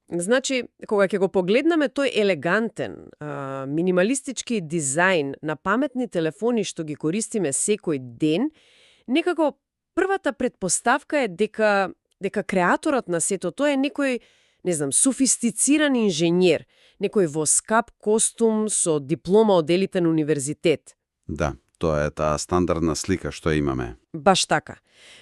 Значи, кога ќе го погледнеме тој елегантен, минималистички дизајн на паметни телефони што ги користиме секој ден, некако првата предпоставка е дека креаторот на сето тоа е некој, не знам, софистициран инженер, некој во скап костум со диплома од елитен универзитет. Да, тоа е таа стандардна слика што имаме. Баш така.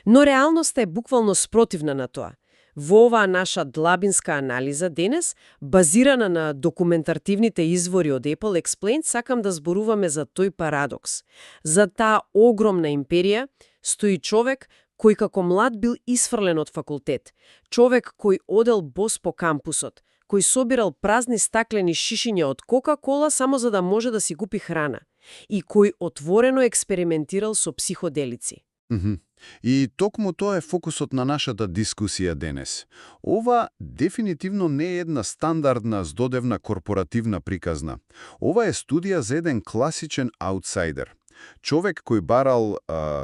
Но реалноста е буквално спротивна на тоа. Во оваа наша длабинска анализа денес, базирана на документативните извори од Apple Explained, сакам да зборуваме за тој парадокс. За таа огромна империја стои човек кој како млад бил исфрлен од факултет, човек кој одел бос по кампусот, кој собирал празни стаклени шишиња од Кока-кола само за да може да си купи храна и кој отворено експериментирал со психоделици. И токму тоа е фокусот на нашата дискусија денес. Ова дефинитивно не е една стандардна здодевна корпоративна приказна. Ова е студија за еден класичен аутсайдер. Човек кој барал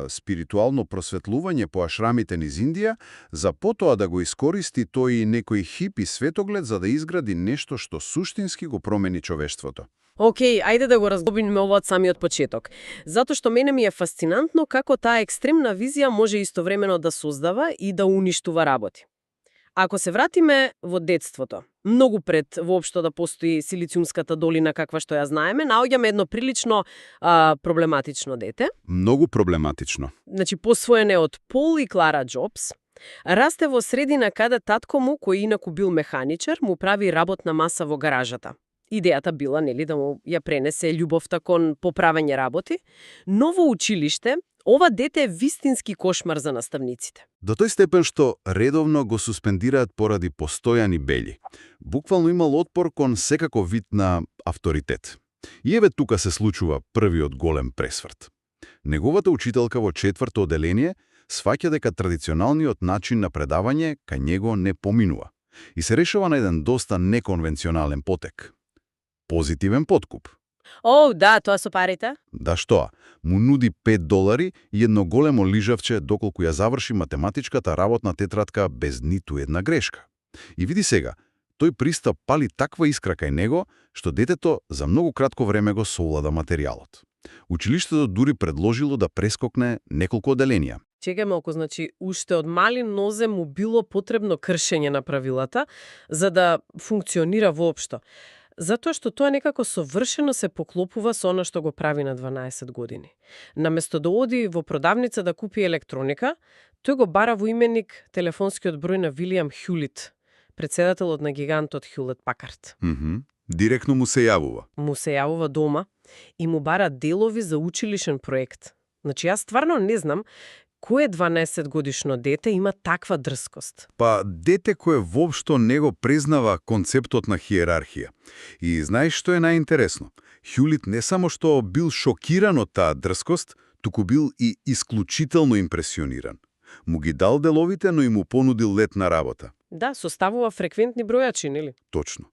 спиритуално просветлување по ашрамите низ Индија, за потоа да го искористи тој и некој хипи светоглед за да изгради нешто што суштински го промени човештвото. Океј, ајде да го разглобиме ова од самиот почеток. Затоа што мене ми е фасцинантно како таа екстремна визија може истовремено да создава и да уништува работи. Ако се вратиме во детството, многу пред воопшто да постои Силициумската долина каква што ја знаеме, наоѓаме едно прилично проблематично дете. Многу проблематично. Значи, посвоене од Пол и Клара Джобс, расте во средина каде татко му, кој инаку бил механичар, му прави работна маса во гаражата. Идејата била, нели, да му ја пренесе љубовта кон поправење работи, но во училиште ова дете е вистински кошмар за наставниците. До тој степен што редовно го суспендираат поради постојани бели. Буквално имал отпор кон секаков вид на авторитет. И еве тука се случува првиот голем пресврт. Неговата учителка во 4-то оделение сваќа дека традиционалниот начин на предавање кај него не поминува и се решава на еден доста неконвенционален потек. Позитивен подкуп. О, да, тоа со парите? Да што? Му нуди $5 и едно големо лижавче доколку ја заврши математичката работна тетрадка без ниту една грешка. И види сега, тој пристап пали таква искра кај него, што детето за многу кратко време го совлада материјалот. Училиштето дури предложило да прескокне неколку оделенија. Чекај малку, значи, уште од мали нозе му било потребно кршење на правилата за да функционира воопшто. Затоа што тоа некако совршено се поклопува со она што го прави на 12 години. Наместо да оди во продавница да купи електроника, тој го бара во именик телефонскиот број на Вилијам Хјулит, председателот на гигантот Хјулет Пакард. Директно му се јавува. Му се јавува дома и му бара делови за училишен проект. Значи, јас стварно не знам кое 12-годишно дете има таква дрскост? Па, дете кое воопшто не го признава концептот на хиерархија. И знаеш што е најинтересно? Хјулит не само што бил шокиран од таа дрскост, туку бил и исклучително импресиониран. Му ги дал деловите, но и му понудил летна работа. Да, составува фреквентни бројачи, нели? Точно.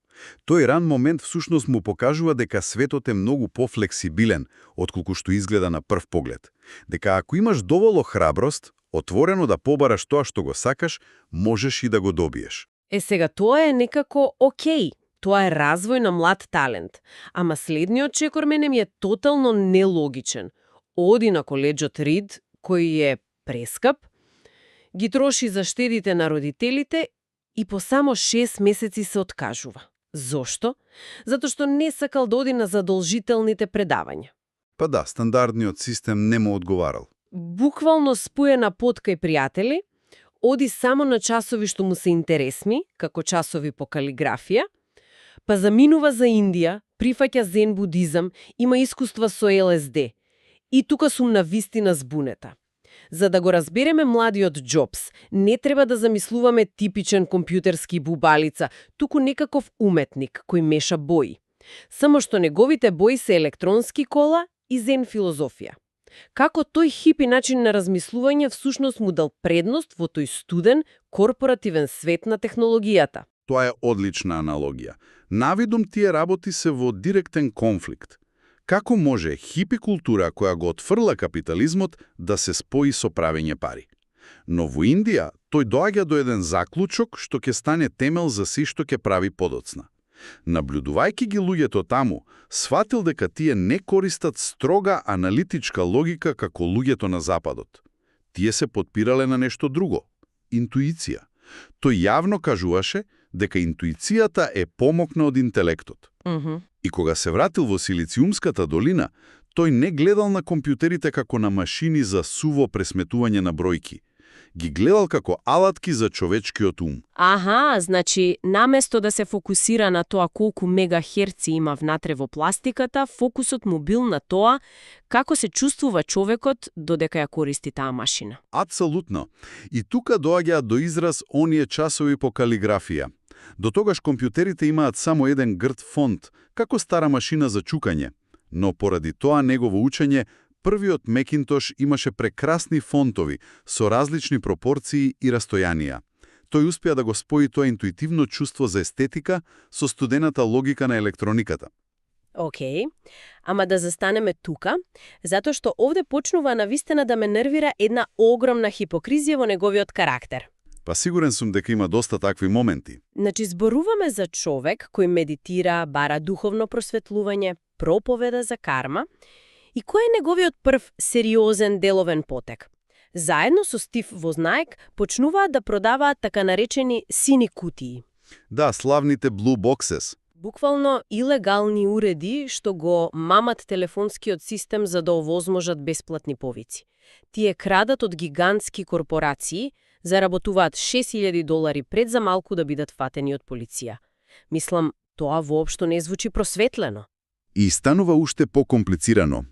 Тој ран момент всушност му покажува дека светот е многу пофлексибилен отколку што изгледа на прв поглед. Дека ако имаш доволно храброст, отворено да побараш тоа што го сакаш, можеш и да го добиеш. Сега тоа е некако окей. Тоа е развој на млад талент. Ама следниот чекор мене ми е тотално нелогичен. Оди на коледжот Рид, кој е прескап, ги троши за штедите на родителите и по само 6 месеци се откажува. Зошто? Затоа што не сакал да оди на задолжителните предавања. Па да, стандардниот систем не му одговарал. Буквално спуе на пот кај пријатели, оди само на часови што му се интересни, како часови по калиграфија, па заминува за Индија, прифаќа зен будизам, има искуства со ЛСД. И тука сум на вистина збунета. За да го разбереме младиот Джобс, не треба да замислуваме типичен компјутерски бубалица, туку некаков уметник кој меша бои. Само што неговите бои се електронски кола и зен филозофија. Како тој хипи начин на размислување всушност му дал предност во тој студен, корпоративен свет на технологијата. Тоа е одлична аналогија. Навидум тие работи се во директен конфликт. Како може хипи култура која го отфрла капитализмот да се спои со правење пари? Но во Индија тој доаѓа до еден заклучок што ќе стане темел за си што ќе прави подоцна. Наблюдувајќи ги луѓето таму, сватил дека тие не користат строга аналитичка логика како луѓето на Западот. Тие се подпирале на нешто друго – интуиција. Тој јавно кажуваше дека интуицијата е помокна од интелектот. И кога се вратил во Силициумската долина, тој не гледал на компјутерите како на машини за суво пресметување на бројки. Ги гледал како алатки за човечкиот ум. Аха, значи, наместо да се фокусира на тоа колку мегахерци има внатре во пластиката, фокусот му бил на тоа како се чувствува човекот додека ја користи таа машина. Апсолутно. И тука доаѓаат до израз оние часови по калиграфија. До тогаш компјутерите имаат само еден грд фонт, како стара машина за чукање. Но поради тоа негово учење, првиот Мекинтош имаше прекрасни фонтови со различни пропорции и растојанија. Тој успеа да го спои тоа интуитивно чувство за естетика со студената логика на електрониката. Океј, ама да застанеме тука, затоа што овде почнува навистина да ме нервира една огромна хипокризија во неговиот карактер. Па сигурен сум дека има доста такви моменти. Значи, зборуваме за човек кој медитира, бара духовно просветлување, проповеда за карма, и кој е неговиот прв сериозен деловен потек. Заедно со Стив Вознаек почнуваат да продаваат така наречени сини кутии. Да, славните blue boxes. Буквално илегални уреди што го мамат телефонскиот систем за да овозможат бесплатни повици. Тие крадат од гигантски корпорации, заработуваат $6,000 пред за малку да бидат фатени од полиција. Мислам, тоа воопшто не звучи просветлено. И станува уште покомплицирано.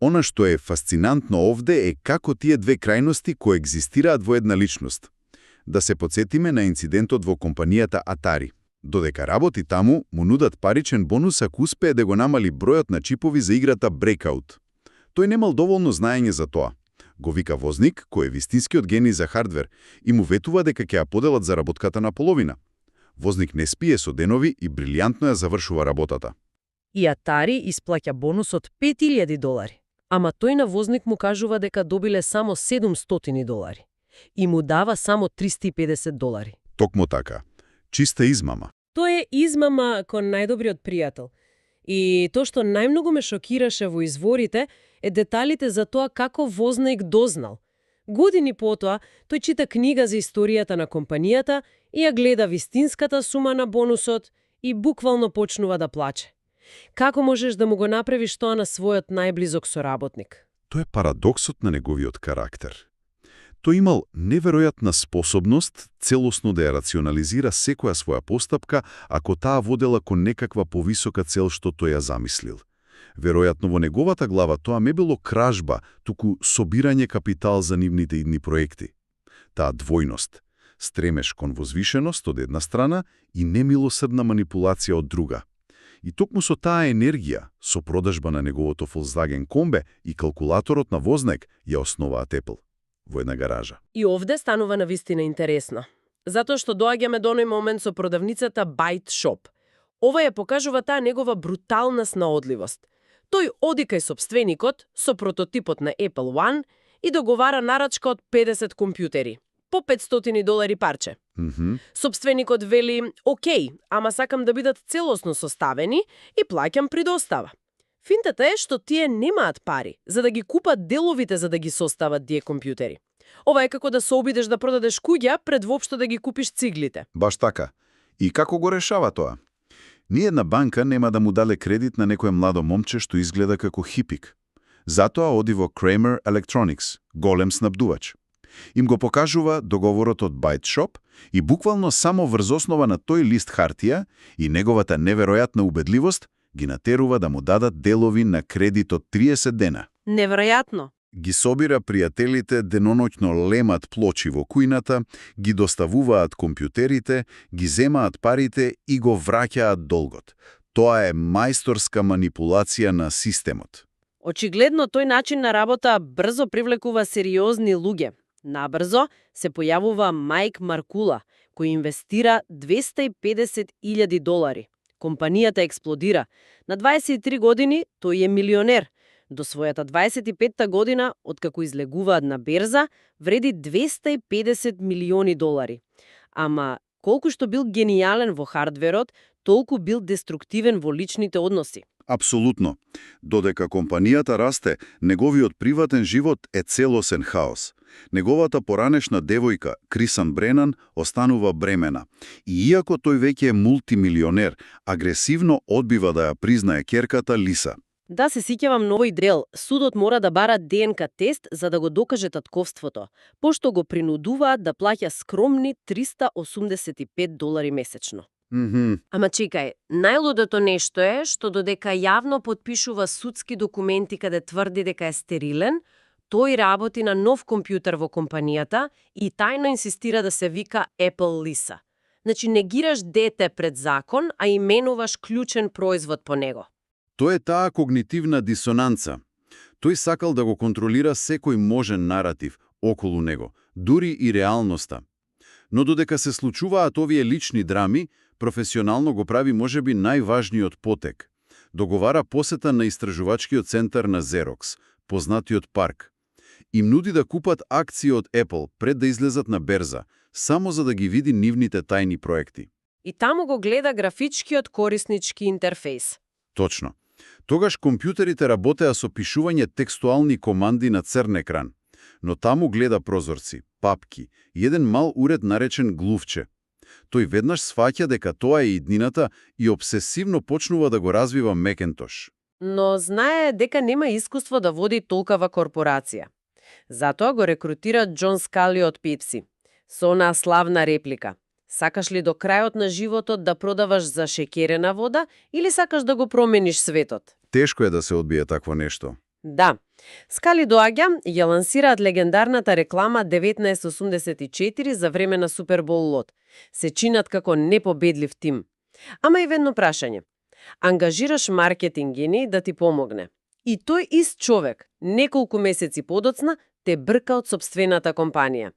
Она што е фасцинантно овде е како тие две крајности коегзистираат во една личност. Да се потсетиме на инцидентот во компанијата Atari. Додека работи таму, му нудат паричен бонус ако успее да го намали бројот на чипови за играта Breakout. Тој немал доволно знаење за тоа. Го вика Возник, кој е вистинскиот гений за хардвер, и му ветува дека ќе ја поделат заработката на половина. Возник не спие со денови и брилјантно ја завршува работата. И Atari исплаќа бонус од $5,000. Ама тој на Возник му кажува дека добиле само $700 и му дава само $350. Токму така. Чиста измама. Тоа е измама кон најдобриот пријател. И тоа што најмногу ме шокираше во изворите е деталите за тоа како Возник дознал. Години потоа, тој чита книга за историјата на компанијата и ја гледа вистинската сума на бонусот и буквално почнува да плаче. Како можеш да му го направиш тоа на својот најблизок соработник? Тоа е парадоксот на неговиот карактер. Тој имал неверојатна способност целосно да ја рационализира секоја своја постапка ако таа водела кон некаква повисока цел што тој ја замислил. Веројатно во неговата глава тоа не било кражба, туку собирање капитал за нивните идни проекти. Таа двојност, стремеш кон возвишеност од една страна и немилосрдна манипулација од друга. И токму со таа енергија, со продажба на неговото Volkswagen Kombi и калкулаторот на Возник ја основаат Apple во една гаража. И овде станува навистина интересно. Затоа што доаѓаме до оној момент со продавницата Byte Shop. Ова ја покажува таа негова брутална снаодливост. Тој оди кај сопственикот со прототипот на Apple One и договара нарачка од 50 компјутери. По $500 парче. Сопственикот вели, окей, ама сакам да бидат целосно составени и плаќам при достава. Финтата е што тие немаат пари за да ги купат деловите за да ги состават тие компјутери. Ова е како да се обидеш да продадеш куќа пред воопшто да ги купиш циглите. Баш така. И како го решава тоа? Ниедна банка нема да му даде кредит на некој младо момче што изгледа како хипик. Затоа оди во Kramer Electronics, голем снабдувач. Им го покажува договорот од Byte Shop и буквално само врз основа на тој лист хартија и неговата неверојатна убедливост ги натерува да му дадат делови на кредит од 30 дена. Неверојатно. Ги собира пријателите, деноноќно лемат плочи во кујната, ги доставуваат компјутерите, ги земаат парите и го враќаат долгот. Тоа е мајсторска манипулација на системот. Очигледно тој начин на работа брзо привлекува сериозни луѓе. Набрзо се појавува Майк Маркула, кој инвестира $250,000. Компанијата експлодира. На 23 години тој е милионер. До својата 25-та година, откако излегуваат на берза, вреди $250 милиони. Ама, колку што бил гениален во хардверот, толку бил деструктивен во личните односи. Апсолутно. Додека компанијата расте, неговиот приватен живот е целосен хаос. Неговата поранешна девојка, Крисан Бренан, останува бремена. И иако тој веќе е мултимилионер, агресивно одбива да ја признае ќерката Лиса. Да, се сеќавам новој дрел. Судот мора да бара ДНК тест за да го докаже татковството, пошто го принудуваат да плаќа скромни $385 месечно. Ама чекај, најлудото нешто е што додека јавно подпишува судски документи каде тврди дека е стерилен, тој работи на нов компјутер во компанијата и тајно инсистира да се вика Apple Lisa. Значи негираш дете пред закон, а именуваш клучен производ по него. Тоа е таа когнитивна дисонанца. Тој сакал да го контролира секој можен наратив околу него, дури и реалноста. Но додека се случуваат овие лични драми, професионално го прави можеби најважниот потек. Договара посета на истражувачкиот центар на Xerox, познатиот парк. Им нуди да купат акции од Apple пред да излезат на берза, само за да ги види нивните тајни проекти. И таму го гледа графичкиот кориснички интерфејс. Точно. Тогаш компјутерите работеа со пишување текстуални команди на црн екран, но таму гледа прозорци, папки и еден мал уред наречен глувче. Тој веднаш сфаќа дека тоа е иднината и обсесивно почнува да го развива Macintosh. Но знае дека нема искуство да води толкава корпорација. Затоа го рекрутира Џон Скали од Pepsi. Со онаа славна реплика: сакаш ли до крајот на животот да продаваш за шеќерена вода или сакаш да го промениш светот? Тешко е да се одбие такво нешто. Да. Скали доаѓа и ја лансираат легендарната реклама 1984 за време на Супербол лот. Се чинат како непобедлив тим. Ама и ведно прашање. Ангажираш маркетингини да ти помогне. И тој ист човек, неколку месеци подоцна, те брка од сопствената компанија.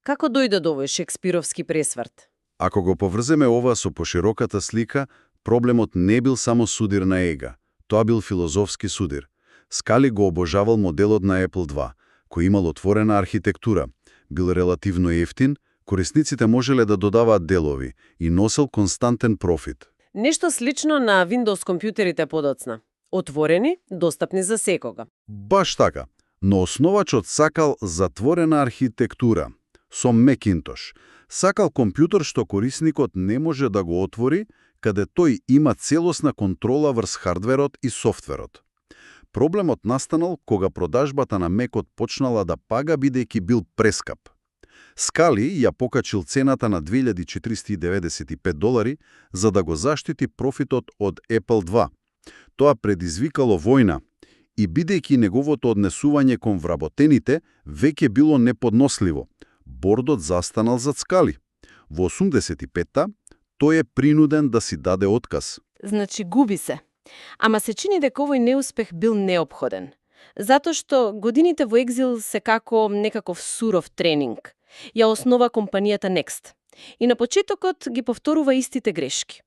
Како дојде до овој шекспировски пресврт? Ако го поврземе ова со пошироката слика, проблемот не бил само судир на ега. Тоа бил филозофски судир. Скали го обожавал моделот на Apple II, кој имал отворена архитектура, бил релативно ефтин, корисниците можеле да додаваат делови и носел константен профит. Нешто слично на Windows компјутерите подоцна. Отворени, достапни за секога. Баш така, но основачот сакал затворена архитектура. Со Macintosh сакал компјутер што корисникот не може да го отвори, каде тој има целосна контрола врз хардверот и софтверот. Проблемот настанал кога продажбата на Мекот почнала да пага бидејќи бил прескап. Скали ја покачил цената на $2495 за да го заштити профитот од Apple II. Тоа предизвикало војна и бидејќи неговото однесување кон вработените веќе било неподносливо, бордот застанал зад Скали. Во 85-та тој е принуден да си даде отказ. Значи губи се. Ама се чини дека овој неуспех бил неопходен. Затоа што годините во екзил се како некаков суров тренинг. Ја основа компанијата Next. И на почетокот ги повторува истите грешки.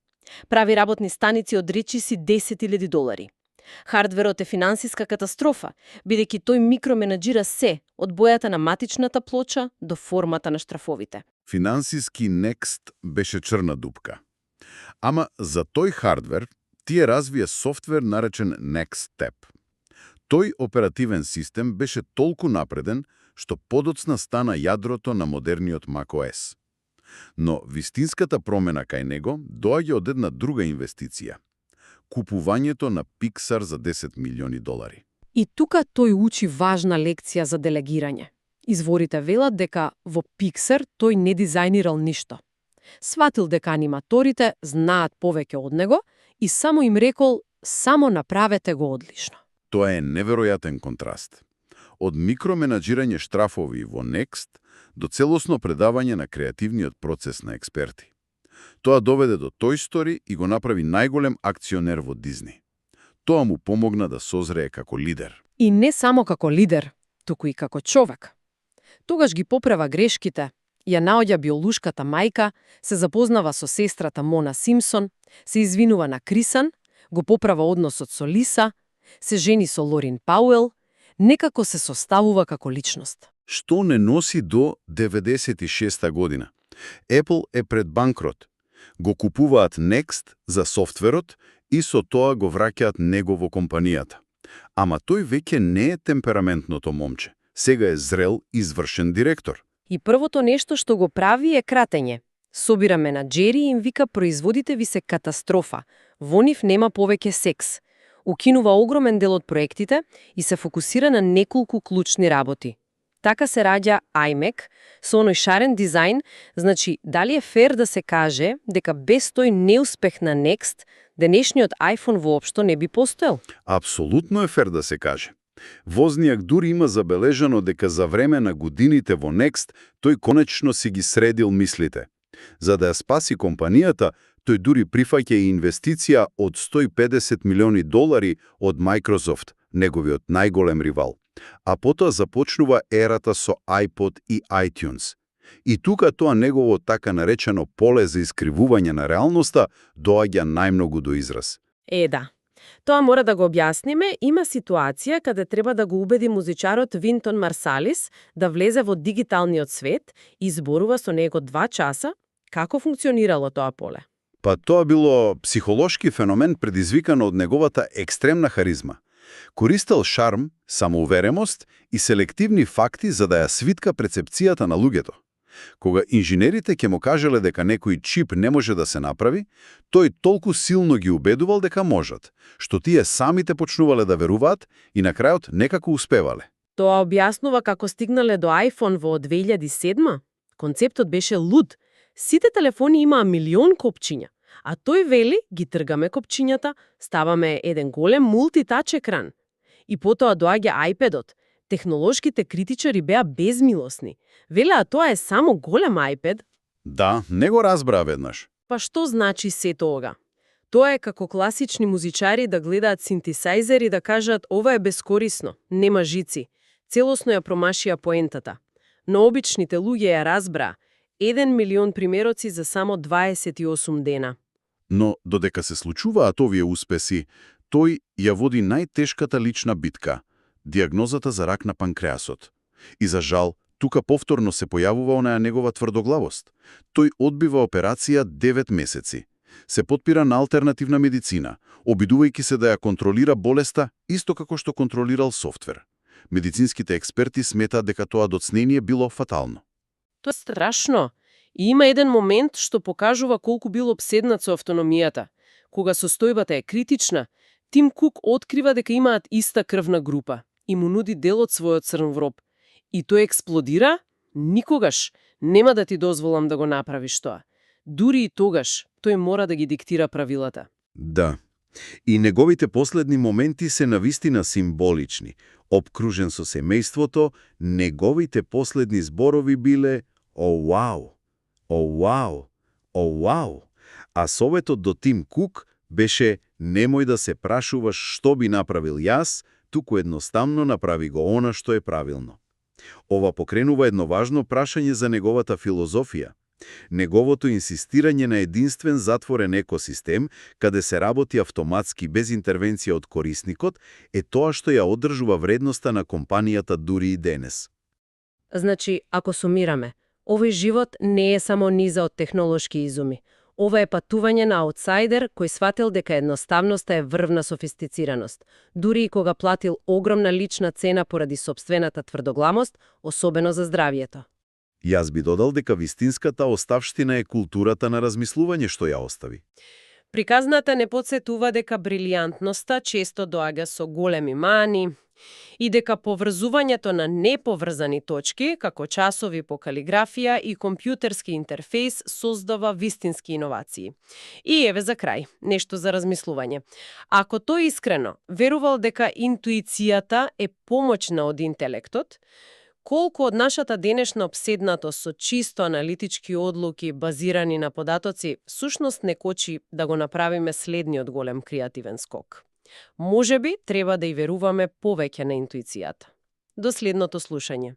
Прави работни станици од речиси $10,000. Хардверот е финансиска катастрофа, бидејќи тој микроменаџира се, од бојата на матичната плоча до формата на штрафовите. Финансиски Next беше чрна дупка. Ама за тој хардвер тие развија софтвер наречен NextStep. Тој оперативен систем беше толку напреден, што подоцна стана јадрото на модерниот macOS. Но вистинската промена кај него доаѓа од една друга инвестиција. Купувањето на Pixar за $10 милиони. И тука тој учи важна лекција за делегирање. Изворите велат дека во Pixar тој не дизајнирал ништо. Сватил дека аниматорите знаат повеќе од него и само им рекол: само направете го одлично. Тоа е неверојатен контраст. Од микроменаџирање штрафови во Next до целосно предавање на креативниот процес на експерти. Тоа доведе до Toy Story и го направи најголем акционер во Дизни. Тоа му помогна да созрее како лидер. И не само како лидер, туку и како човек. Тогаш ги поправа грешките, ја наоѓа биолушката мајка, се запознава со сестрата Мона Симпсон, се извинува на Крисан, го поправа односот со Лиса, се жени со Лорин Пауел, некако се составува како личност. Што не носи до 96-та година. Apple е пред банкрот. Го купуваат Next за софтверот и со тоа го враќаат него во компанијата. Ама тој веќе не е темпераментното момче. Сега е зрел, извршен директор. И првото нешто што го прави е кратење. Собира менаџери и им вика: производите ви се катастрофа, во нив нема повеќе секс. Укинува огромен дел од проектите и се фокусира на неколку клучни работи. Така се раѓа iMac со оној шарен дизајн, значи дали е фер да се каже дека без тој неуспех на Next, денешниот iPhone воопшто не би постоел? Апсолутно е фер да се каже. Вознијак дури има забележано дека за време на годините во Next тој конечно си ги средил мислите. За да ја спаси компанијата, тој дури прифаќа и инвестиција од $150 милиони од Microsoft, неговиот најголем ривал. А потоа започнува ерата со iPod и iTunes. И тука тоа негово така наречено поле за искривување на реалноста доаѓа најмногу до израз. Да. Тоа мора да го објасниме. Има ситуација каде треба да го убеди музичарот Винтон Марсалис да влезе во дигиталниот свет и зборува со него 2 часа. Како функционирало тоа поле? Па тоа било психолошки феномен предизвикан од неговата екстремна харизма. Користел шарм, самоувереност и селективни факти за да ја свитка перцепцијата на луѓето. Кога инженерите ќе му кажеле дека некој чип не може да се направи, тој толку силно ги убедувал дека можат, што тие самите почнувале да веруваат и на крајот некако успевале. Тоа објаснува како стигнале до iPhone во 2007. Концептот беше луд. Сите телефони имаа милион копчиња, а тој вели, ги тргаме копчињата, ставаме еден голем мултитач екран. И потоа доаѓа iPad-от. Технолошките критичари беа безмилосни. Велеа тоа е само голем iPad. Да, не го разбраа веднаш. Па што значи се тоа? Тоа е како класични музичари да гледаат синтесајзер и да кажат: ова е бескорисно, нема жици. Целосно ја промашија поентата. Но обичните луѓе ја разбраа. 1 милион примероци за само 28 дена. Но додека се случуваат овие успеси, тој ја води најтешката лична битка – диагнозата за рак на панкреасот. И за жал, тука повторно се појавува онаа негова тврдоглавост. Тој одбива операција 9 месеци. Се потпира на алтернативна медицина, обидувајќи се да ја контролира болеста, исто како што контролирал софтвер. Медицинските експерти сметаат дека тоа доцнение било фатално. Тоа е страшно. И има еден момент што покажува колку бил обседнат со автономијата. Кога состојбата е критична, Тим Кук открива дека имаат иста крвна група и му нуди дел од својот црнвроб. И тој експлодира? Никогаш. Нема да ти дозволам да го направиш тоа. Дури и тогаш, тој мора да ги диктира правилата. Да. И неговите последни моменти се навистина символични. Обкружен со семејството, неговите последни зборови биле: "О, вау! О, вау! О, вау!" А советот до Тим Кук беше: "Немој да се прашуваш што би направил јас, туку едноставно направи го она што е правилно." Ова покренува едно важно прашање за неговата филозофија. Неговото инсистирање на единствен затворен екосистем, каде се работи автоматски без интервенција од корисникот, е тоа што ја одржува вредноста на компанијата дури и денес. Значи, ако сумираме, овој живот не е само низа од технолошки изуми. Ова е патување на аутсайдер кој сватил дека едноставноста е врв на софистицираност, дури и кога платил огромна лична цена поради собствената тврдоглавост, особено за здравието. Јас би додал дека вистинската оставштина е културата на размислување што ја остави. Приказната не подсетува дека брилијантноста често доаѓа со големи мани и дека поврзувањето на неповрзани точки, како часови по калиграфија и компјутерски интерфејс, создава вистински иновации. И еве за крај, нешто за размислување. Ако тој искрено верувал дека интуицијата е помоćна од интелектот, колку од нашата денешна обседнатост со чисто аналитички одлуки базирани на податоци всушност не кочи да го направиме следниот голем креативен скок. Можеби треба да и веруваме повеќе на интуицијата. До следното слушање.